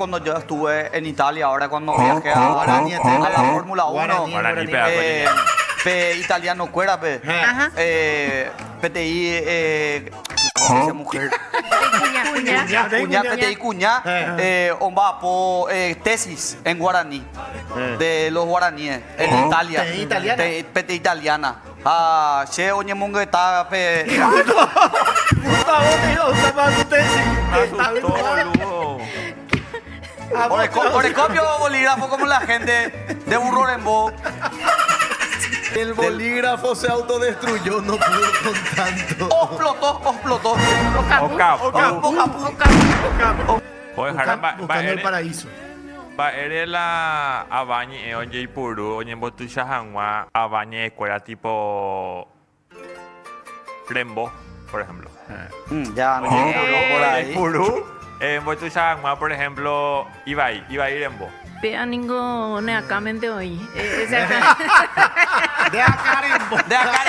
Cuando yo estuve en Italia, ahora cuando viajé a, a la Fórmula 1, eh, pe italiano kuérape, eh, peteĩ eh, ¿cómo se dice mujer? Kuña. Kuña, peteĩ kuña eh, omba'apo eh, tesis en guaraní, de los guaraníes, en Italia. Peteĩ italiana. Pe- Peteĩ italiana. Ha che oñemongeta pe. Gustavo te iba a usar para su tesis. Asustó, boludo. Orekópio bolígrafo como la gente de Burro Rembo. El bolígrafo se autodestruyó, no pudo con tanto. Oxplotó, oxplotó. Okapu. Okapu. Okapu. Ohejára Buscando el mba'ére paraíso. mba'ére la ava ñe'ẽ ojeipuru oñembotuicha hag̃ua ava ñe'ẽkuéra tipo rembo, por ejemplo. Ya, no por ahí. Ojeipuru mbotuicha hag̃ua, por ejemplo, ivai, ivai rembo. Péa ningo ne akãmente oĩ. De acá rembo. De acá.